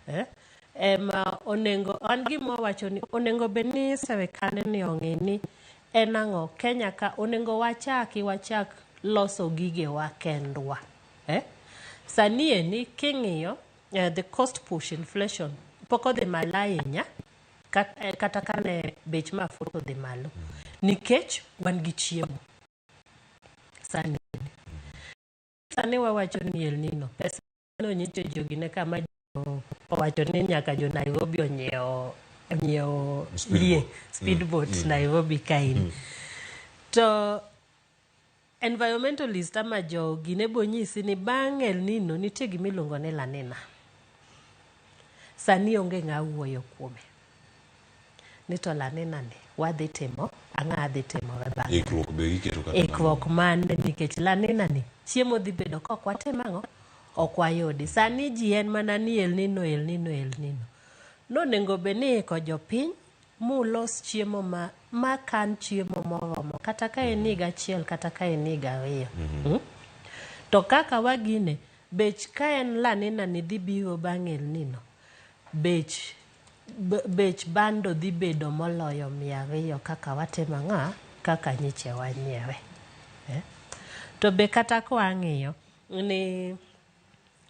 Eh? Ema onego an gima wawacho ni onego bed ni sirikand ni ong'e ni en ang'o Kenya ka onego wachaki wachak loso gigewa kendwa. Eh? Sani eni king'iyo the cost push inflation pok odhi malo ahinya kata kane bech mafuta odhi malo nikech wan gi chiemo sani. Sani wawacho ni El Nino pesa nonyicho jogi ne kama owacho ni nyaka jo Nairobi onyiewo yie speedboat Nairobi kain to environmentalist ama jogi ne bonyisi ni bang' El Nino nitie gimiluongo ni La Nina. Sani onge ng'a wuoyo kuome ni to La Nina ni wadhi timo ang'a dhi timore bang'e. Ikruok be giketo kata Ikruok mane nikech La Nina ni chiemo dhi bedo kok watim ang'o ok wayudi. Sani ji en mana ni El Nino, El Nino, El Nino. Nonego bed ni iko jopiny mulos chiemo ma kan chiemo moromo kata ka en higa achiel kata ka en higa 2. To kaka wagine bech ka en La Nina ni dhi biro bang' El Nino bech bando dhi bedo moloyo 200 kaka watimo ang'a kaka nyiche wanyiewe. Eh? To be kata kwang'iyo ni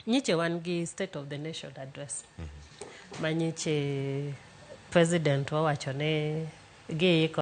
nyiche wan gi State of the Nation Address ma nyiche president wawacho ni giiko.